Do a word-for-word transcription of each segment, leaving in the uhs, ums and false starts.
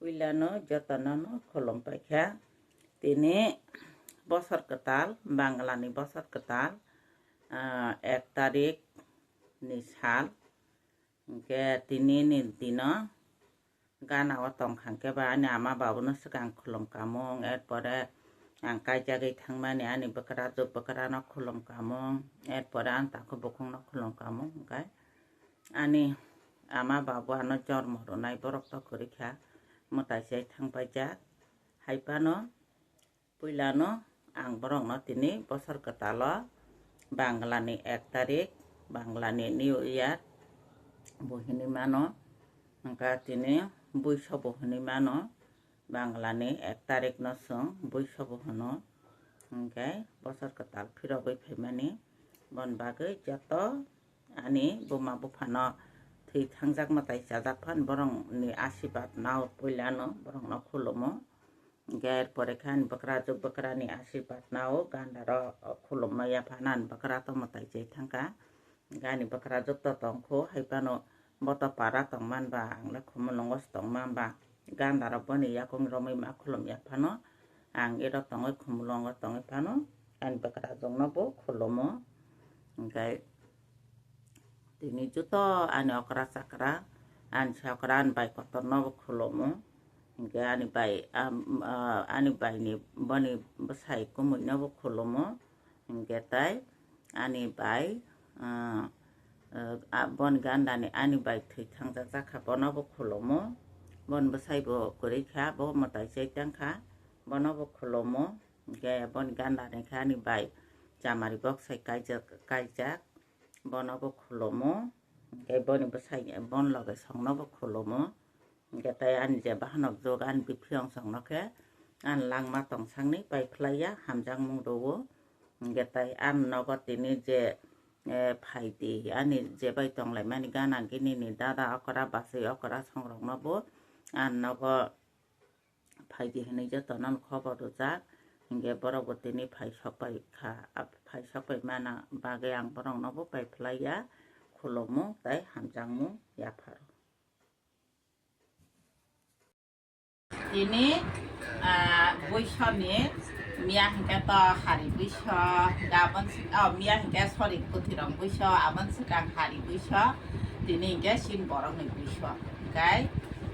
Puilano jotono no khulum paikha. Tini bosor kwtal, Banglani bosor kwtal, ah, ek tarik ni sal. Hwnkhe tini ni dino gana o tongkha hwnkhe ba ani ama babuno swkang khulum kamung, erpore ang kaijagwi thangmani ani bwkrajwk bwkrano khulum kamung, erpore ani takhuk bukhukno khulum kamung, hwnkhe ani ama babu ano jormo rwnai borok to kwrwi kha, mwtai chai thang paijak. Hai phano puilano ang borokno tini bosor kwtalo Banglani ek tarik, Banglani New Year bo hinwi mano, hwnkhe tini buiso bo hinwi mano, Banglani ek tarik no chwng buiso bo hwno, hwnkhe bosor kwtal phirogwi phaimani. Boni bagwi joto ani buma buphano thwi thangjak mwtai chajak phan borokni asirwad nao puilano borokno khulumo. Hwnkhe erpore khe ani bwkrajwk bwkrani asirwad nao gandaro khulumma yapha ani bwkra to mwtai chai thangkha. Hwnkhe ani bwkrajwk to tongkhu, hai phano bo to para tongman ba, ang le khumulwngo se tongman ba, gandaro boni yakung romwi ma khulum yaphano, ang iro tongwi khumulwngo tongwi phano ani bwkrajwkno bo khulumo. Hwnkhe tini joto ani okra chakra, ani chakra, ani bai kotorno bo khulumo. Hwnkhe ani bai, am, ah, ani baini boni bwsai kumuino bo khulumo. Hwnkhe tai ani bai, ah, ah, boni gandani ani bai thwi thangjak jakha, bono bo khulumo. Boni bwsai bo kwrwi kha, bo mwtai chai tangkha, bono bo khulumo. Hwnkhe boni gandani khe ani bai chamari boksai kaijak, kaijak, bono bo khulumo. Hwnkhe boni bwsai, boni loge songno bo khulumo. Hwnkhe tai ani je bahanok jwk ani biphiyong songno khe ani langma tongsangni pai phlaiya, hamjakmung rwo. Hwnkhe tai ani nogo tini je, eh, phaidi, ani je bai tonglaimani gana gini ni dada okra bachwi okra songrokno bo ani nogo phaidi hinwi jotono khobor rwjak. Hwnkhe borok bo tini phai sok pai kha, ap-, phai sok pai mana bagwi ang borokno bo pai phlaiya, khulumung tei hamjakmung yapharo. Tini, ah, buisoni miya hwnkhe to hari buiso, gabon si-, oh, miya hwnkhe sorry, kwthwirok buiso, aboni swkang hari buiso, tini hwnkhe chini borokni buiso. Hwnkhe,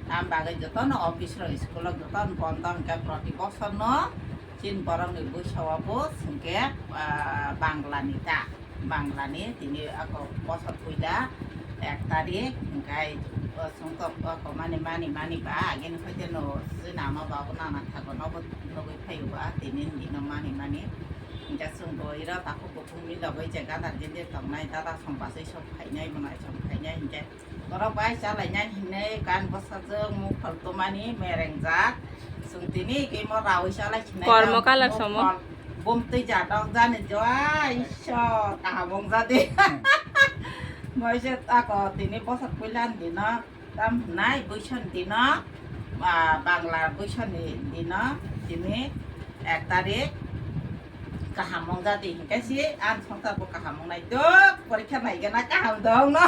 am bagwi jotono office rok, school o jotono bondo hwnkhe proti bosorno chini borokni buiso o bo hwnkhe, ah, Banglani ta. Banglani tini ako bosor puila ek tarik, hwnkhe, o, chwng tok o, komani mani mani ba agini phaiteno chini ama babu nana thago nobo nugwi phaio ba tini hwnwi no mani mani. Hwnkhe chwng bo iro takhuk bukhukni logwi je gadar gede tongnai, dada song bachwi song phainai, bwmai song phainai, hwnkhe Borok bai chalainai hinwi kan bwsajwk mukhol twmani merengjak. Chwng tini khe mo raui chalai sinai Kormo ta colour somo. Mukhol bumtwi jadok jani jua Ishwar kaham wngjadi. Moise tako tini bosor puilan dino tam hwnai buison dino, ah, Bangla buisoni dino tini ek tarik. Kaham wngjadi hwnkhe si ang swngchar bo kaham wngnai dok, porikha naigena kaham dong no.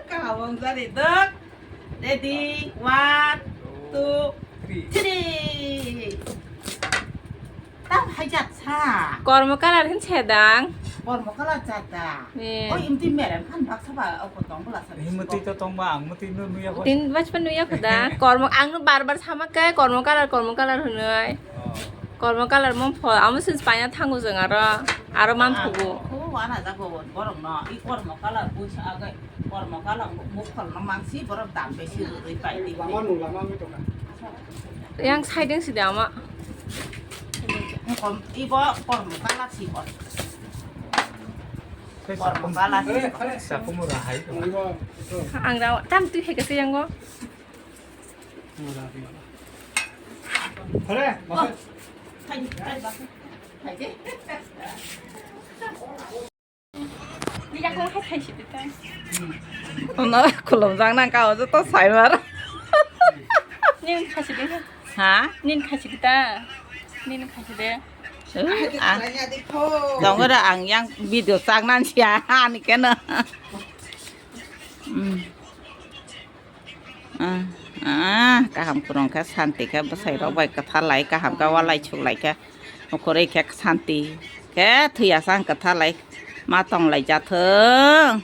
Kaham wngjadi dok. Ready, one, two, three. Tam haijak sa. Kormo colour hin sedang. Kormo colour chata. Ni. Oi, imti merem phan baksa ba, o kotong bula sa. Himati to tongba, ang mati no nuya. Tin bachpan nuya khuda. Kormo ang no bar bar sama ke kormo colour, kormo colour hwnoi. Oh. Kormo colour mom pho, amo sin spanya thangu jeng aro, aro man phugu. Ko wana jago borok no, i kormo colour buisa agai, kormo colour mukhol no mangsi borok dam besi rwi pai di. Lama nu, lama mi to ka. Yang siding sida ama. Kom, ibo kormo colour si bor. Kormo colour si. Sapung ura hai. Ang raw, tam tu he kasi yang go. Ono khulumjak nang ka, ojo to saimar. Nin khasi de. Ha? Nin khasi de ta. Nin khasi de. Ah. Dong ora ang yang video chak nan sia, ani kena. Hmm. Ah, Ah, kaham kwrwng khe, santi khe, bwsai rok bai kwtha lai, kaham khe, walai chuk lai khe, nukhurwi khe santi khe, thwiya sang kwtha lai, ma tong lai jathwng.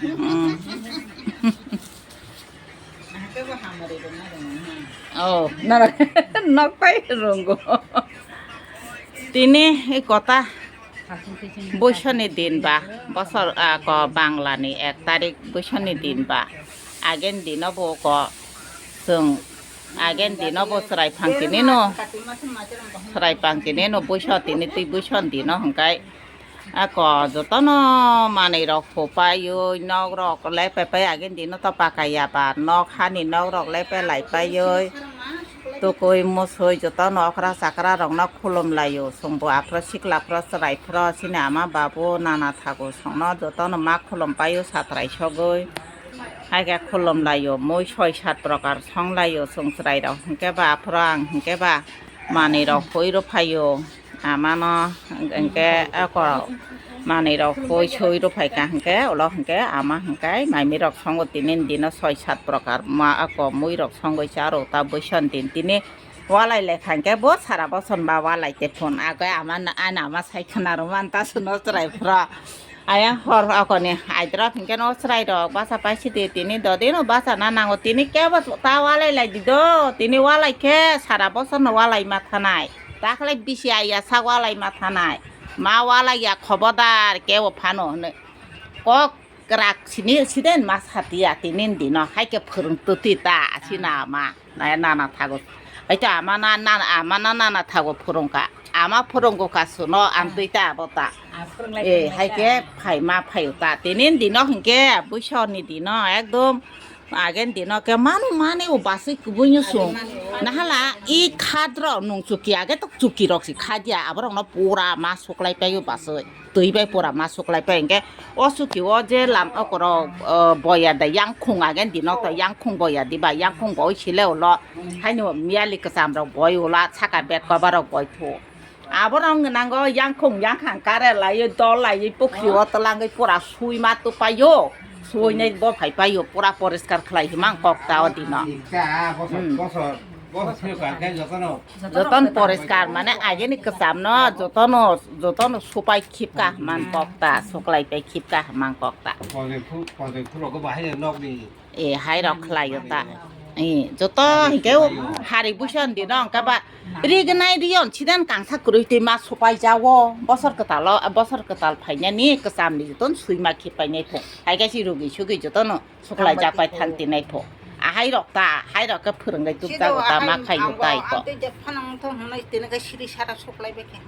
Hmm. Oh, nana nok pai rungo. Tini kota Buisoni din ba, bosor, ah, ko Bangla ni ek tarik Buisoni din ba, agen dino bo ko chwng, agen dino bo chwrai phang tini no, chwrai phang tini no Buiso tini twi Buison dino hwnkhe, ako jotono manwi rok phupai oi, nok rok lepai pai, agen dino to paka ya ba, nok hani nok rok lepai lai pai oi. Tukui musui jotono okra chakra rokno khulum laio, chwngbo aphro sikla phro chwrai phro chini ama babu nana thago songno jotono ma khulum paio satrai sogwi. Hai khe khulum laio, mui soi sat prokar song laio chwng chwrai rok, hinkhe ba aphro ang hinkhe ba manwi rok hui rw phaio. Amano hwnkhe ako manwi rok koi soi rw phai kha hwnkhe, ulo hwnkhe ama hwnkhe maimi rok songo tini dino soi sat prokar ma ako mui rok songwi cha rw ta Buison din tini walai lai kha hwnkhe bo sara boson ba walai te phone ago ama na, ana ama sai khna rw man ta suno chwrai phro. Ayang hor akoni aidrop hinkhe no chwrai rok bacha paisidi tini dodino bacha na nango tini kebo ta walai lai di do tini walai khe sara bosorno walai ma thanai. Dakhwlai bisi aiya sak walai ma thanai. Ma walai ya khobodar kebo phano hwnwi. Kok kwrak sini siden ma satiya tini dino hai khe phwrwng twtwi ta asina ma. Naya nana thago. Aito ama na, na, ama na nana thago phwrwngkha. Ama phwrwngkha suno amtwi ta abo ta. Eh, hai khe phai ma phaio ta. Tini dino hinkhe Buisoni dino ekdom agen dino khe manu mani o basui kubuino sung. Nahala i khadro nung chuki age tok chuki rok si khadia aborokno pura ma suklai paio basui. Twi bai pura ma suklai pai hwnkhe o suki o je lam okorok, o, boya da yangkhung agen dino to yangkhung boya diba yangkhung boi sile ulo haino miyali kwcham rok boi ulo saka bed cover rok boi thu aborok nango yangkhung yangkhang kare laiwi dol laiwi pukhi o twlangwi pura sui ma tupaio sui nai bo phai paio pura poriskar khlai himang kok ta o dino. Joton poriskar mane ageni kwcham no jotono jotono supai khipka man kok ta suklai pai khipka man kok ta. E hai rok khlai ta. E joto hingke hari buson dino hingke ba rignai riyon sidan kangsa kwrwi twi ma supai jawo bosor kwtalo bosor kwtal phainani kwcham ni joton sui ma khipai nai pho hai khe si rugi sugi jotono. Suklai jak pai thang tinai pho. Ahai rok ta, hai rok khe phwrwngwi tuk jago ta ma khaio tai ko. Amtwi je phanang thong hwnwi tini khe siri sara suklai bai khe.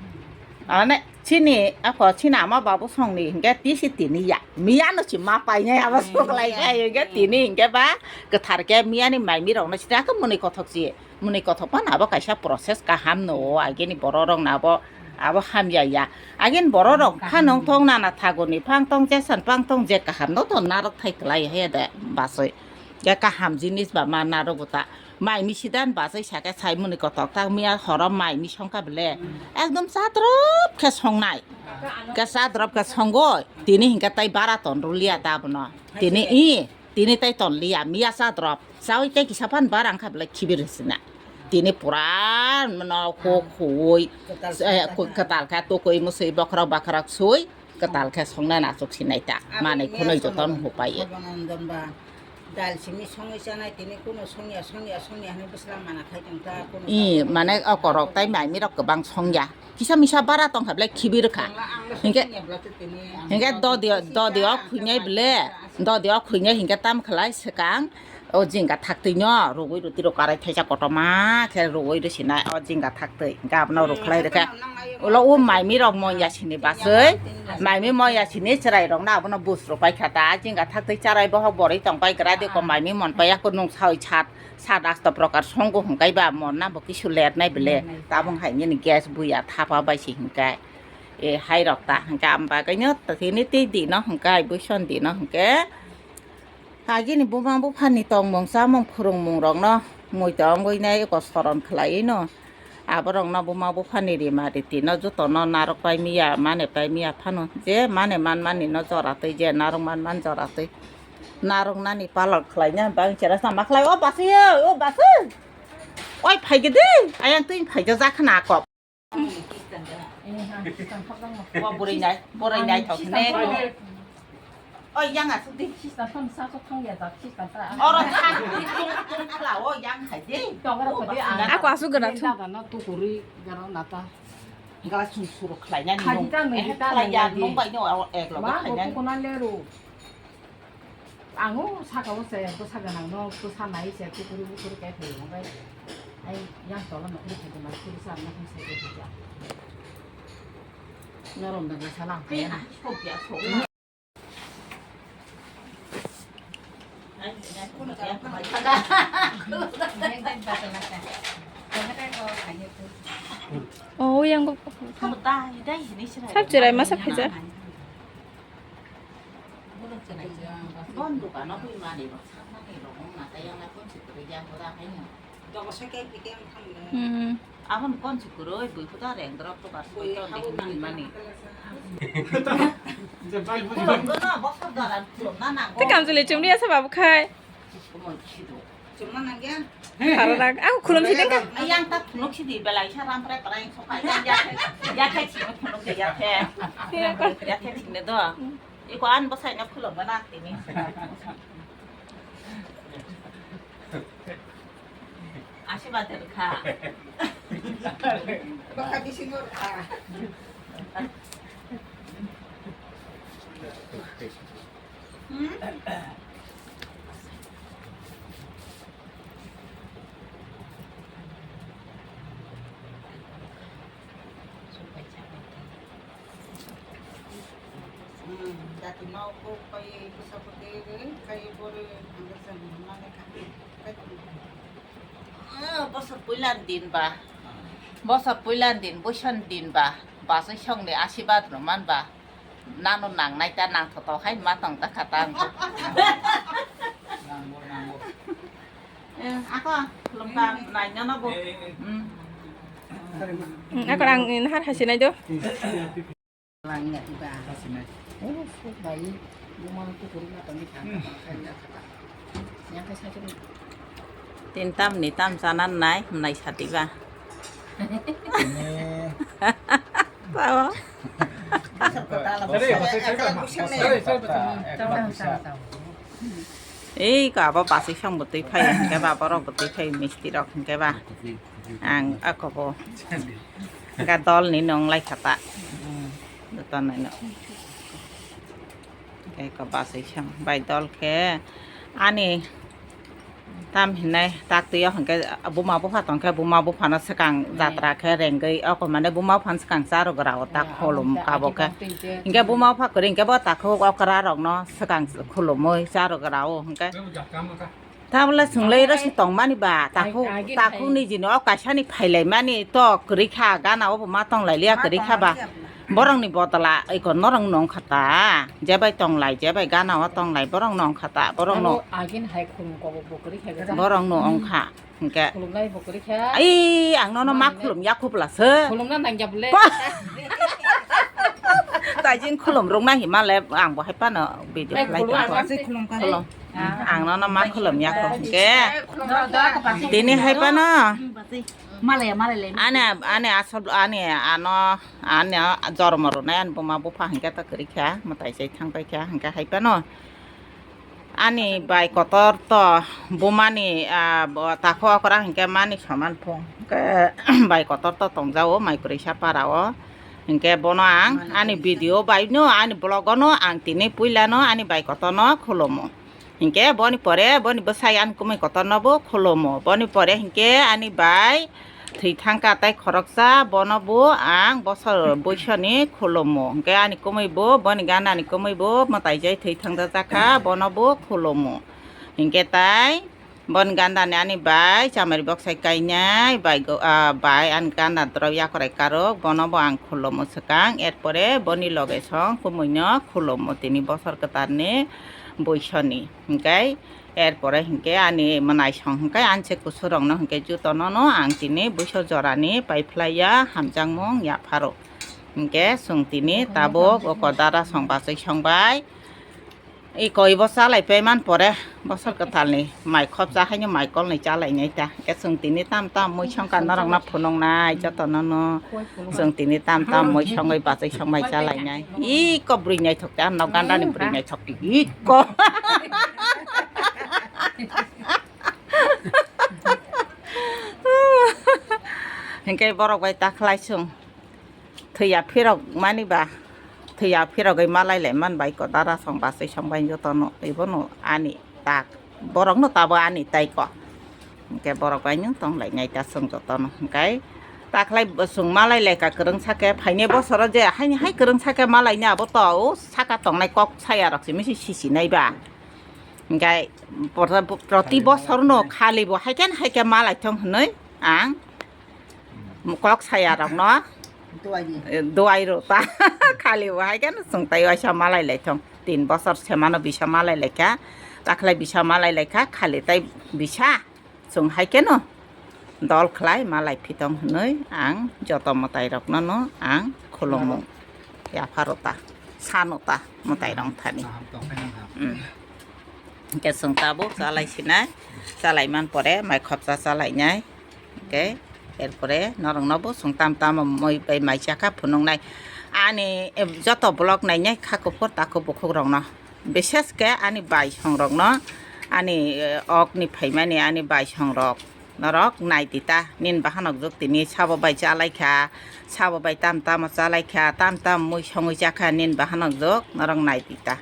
Ane chini ako chini ama babu songni hingke tisi tini ya. Miya no si ma painai abo suklai khe hingke tini hingke ba kwthar khe miya ni mai mi rok no sita khe mwnwi kothok si. Mwnwi kothok phano abo kaisa process kaham no o agini borok rok no abo abo hamya ya. Agin borok rok pha nong thong nana thagurni phang tong jesan phang tong je kaham no to narok thai kwlai he de basoi. Ya kaham jinis ba ma narok ta. Mai mi sidan basoi sake sai mwnwi kothok ta miya horo mai mi songkha bele. Ekdom chatrop khe songnai. Khe chatrop khe songoi. Tini hingke tai bara ton rulia ta bono. Tini i. Tini tai ton liya miya cha drop chawi tei kisa phan bar ang kha belai khibir sina. Tini pura no ho khuwi kwtal khe tukui musui bokhorok bakhorok sui kwtal khe songna nachuk sinai ta manwi khunui joton hupai. Dal simi songwi chanai tini kuno songya songya songya hwnwi bwsla mana khai tong ta kuno. I mane okorok tai mai mirok kwbang songya. Kisa misa bara tongkha belai khibir kha. Hingke hingke dodi dodi o khuinai bele dodi o khuinai hingke tam khlai swkang o jingga thaktwi no rugui rutiro karai thaisa kotorma khe rugui rwsina o jingga thaktwi hingke abono rukhlai rwkhe ulo o maimi rok moya sini baswi maimi moya sini chwrai rok no abono bus rwpai kha ta jingga thaktwi charai bohok borwi tongpai gra de ko maimi monpai ya ko nung sawi sat. Sat asto prokar songo hingkai ba morna bo kisu lernai bele tabung hai nini gas buya thapa bai si hingkai. E hai rok ta hingka am bagwi no tini tei di no hingkai buison di no hingke. Agini buma buphani tongmung chamung phwrwngmung rok no mui tongwi nai eko soron khlai no. Aborok no buma buphani rima riti no joto no narok pai miya mane pai miya phano je mane man mani no jora twi je narok man man jora twi. Narwknani palok khlaina bang chera sama khlai, o basi, o basi. Oi, phaigidi, ayang twi phaija jakhna kok. O bwrwi nai, bwrwi nai thok ne. Oi, yang asuk di. Oro thang. Khlao yang khai di. Ako asuk gana thu. Gala sum suru khlaina ni nung. Eh, khlai ya nung bai no ek logo khlaina. Ang o saka o se bwsa gwnang no bwsa nai se kukuru bukuru khe thwi hwnbai. Ai yang tola no khe thwi ma kuru sa no khe se khe thwi. Norom da bwsa lang khe na. Oh, yang kok. Sab cherai masa phaijak. Bon dukano bui mani rok sakmani rok wng na tei yang lai kon si kwrwi yang bo da haino. Hmm. Aboni kon si kwrwi bui huda reng drop to kas bui to ni mani. Khulum gono bosor dara khulum na nango. Te kamchwlwi chumri asa babu khai. Khulum khidu. Chumna nangya. Khara rak. Ang khulum si dengka. Yang ta khulum si di belai sa ram pre prai so kai ya ya. Ya ke si khulum ke ya ke. Ya ke si ne do. Iko an bwsai no khulum na tini. Asibad rwkha. Bwkha bisingo rwkha. Hmm? Hmm, dati no ko kai ko sa ko te re, kai bore, ang sa ni ma ne ka. Kai ko. Ah, bosor puilan din ba. Bosor puilan din, buson din ba. Basai song ni asibad no man ba. Nano nang nai ta nang tho to hai ma tong ta kha ta ang. Nang bo, nang bo. Eh, ako, lomka nai no no bo. Eh, eh, eh. Hmm. Hmm, ako ang in har hasi nai do. Langya tiba. Hasi nai. Oh, so bai. Yung mga kukuri na to ni kha. Hmm. Yang kha sa. Tin tam ni tam sanan nai, nai sati ba. Ini. Tawa. Sorry, sorry, sorry, sorry, sorry. Ei, ka abo basai song bo twi phai, hingke ba borok bo twi phai, misti rok hingke ba. Ang ako bo. Hingke dol ni nong lai khata. Joto nai no. Hingke ko basai song bai dol khe ani Tam hinai tak twi o hwnkhe buma bupha tongkhe buma buphano swkang jatra khe rengwi oko mane buma buphano swkang charwk rao tak khulum kabo khe. Hinkhe buma bupha kwrwi hinkhe bo takhuk okra rokno swkang khulumwi charwk rao hinkhe. Tabole chwngli rw se tongmani ba takhuk takhuk nijini o kaisani phailaimani to kwrwi kha gana o bo ma tonglailiya kwrwi kha ba. Borokni bodola eko norokno wngkha ta, jebai tonglai, jebai gana o tonglai, borokno wngkha ta, borokno. Abo agin hai khulum kobo bo kwrwi kha. Borokno wngkha, hinkhe. Khulumnai bo kwrwi kha. Ai, ang nono ma khulum ya khubla se. Khulumna nang ya bole. Taijin khulum rwkna hima le, ang bo hai phano video khlai tongkha. Khulum. Ang nono ma khulum ya kho, hinkhe. Tini hai phano. Malaya, malaya. Ani, ani asol, ani ano, ani jormo rwnai ani buma bupha hinkhe ta kwrwi kha, mwtai se thang pai kha, hinkhe hai phano ani bai kotor to bumani, ah, bo takhuk okra hinkhe mani soman phung. Hinkhe bai kotor to tongjao mai kwrwi sa para o. Hinkhe bono ang ani video bai no, ani vlog o no ang tini puila no ani bai kotor no khulumo. Hinkhe boni pore boni bwsai ani kwmwi kotorno bo khulumo. Boni pore hinkhe ani bai thwi thangkha tei khoroksa, bono bo ang bosor boisoni khulumo. Hinkhe ani kwmwi bo, boni ganani kwmwi bo mwtai jai thwi thangjakha, bono bo khulumo. Hinkhe tai boni gandani ani bai chamari boksai kainai, bai go-, ah, bai ani ganda drop yakorai karok, bono bo ang khulumo swkang. Erpore boni loge song kwmwino khulumo tini bosor kwtarni boisoni. Hinkhe er pore hinkhe ani mwnaisong hinkhe ani se kusurokno hinkhe jutono no ang tini buiso jorani paiphlaiya hamjakmung yapharo. Hinkhe chwng tini tabuk oko dara song bachai songbai. I koi bo chalai paiman pore bosor kwtalni mai khopsa haino mai kolni chalainai ta. Khe chwng tini tam tam mui songkha norokno phunuknai jotono no. Chwng tini tam tam mui songwi bachai songbai chalainai. I ko bwrwi naithok ta, nok gandani bwrwi naithok. I ko. Hinkhe borok bai ta khlai chwng. Thwiya phirok mani ba, thwiya phirogwi malai lai man bai ko dara song bachai song bai jotono ibono ani tak, borokno tabo ani tai ko. Hinkhe borok bai nwng tong lai nai ta chwng jotono. Hinkhe ta khlai bo chwng malai lai kha kwrwng sakhe phainai bosoro je haini hai kwrwng sakhe malai ni abo to o saka tongnai kok saya rok se misi sisi nai ba. Hinkhe prota-, proti bosor no khali bo haikhe haikhe malai thong hwnwi ang kok saya rok no duai rw ta. Khali bo haikhe no chwng tai waisa malai lai thong. Tin bosor semano bisa malai lai kha. Takhlai bisa malai lai kha. Khali tai bisa chwng haikhe no dol khlai malai phitong hwnwi ang joto mwtai rokno no ang khulumung yapha rw ta, sano ta mwtai rok thani. Kaham tong khe nang ham. Mm. Hinkhe chwng tabuk chalai sinai, chalai man pore mai khopsa chalainai. Hinkhe erpore norokno bo chwng tam tam moi bai mai chakha phunuknai. Ani, eh, joto vlog nainai kha kuphur takhuk bukhuk rokno. Bises khe ani bai song rokno, ani, eh, okni phaimani ani bai song rok. Norok nai di ta, nini bahanok jwk tini sabo bai chalai kha, sabo bai tam tamo chalai kha, tam tam mui songwi cha kha nini bahanok jwk, norok nai di ta.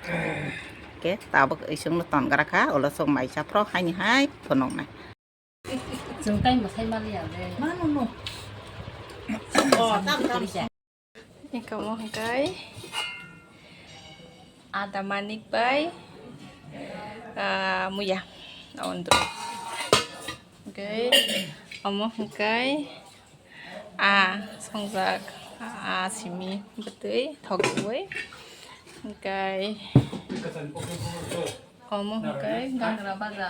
Khe tabuk iswkno tongra kha, ulo sok mai cha phro haini hai phunuknai. Chwng tai mwsai maliya le. Mano no. Oh, tam tam. Iko mo hwnkhe ada manik bai, ah, muya, ondro. Hwnkhe omo hwnkhe a songjak, a simi bwtwi thok bai. Hwnkhe omo hwnkhe gangra baja.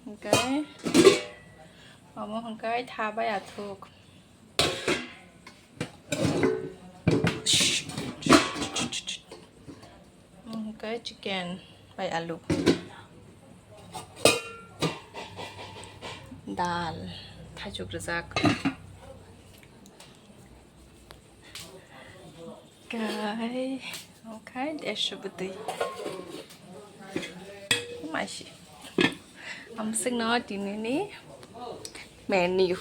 Hwnkhe omo hwnkhe tha bai athuk. Omo hwnkhe chicken bai alu. Dal, thaichuk rwjak. Kai, okai, dersho bwtwi. Maisi. Amswkno tinini menu.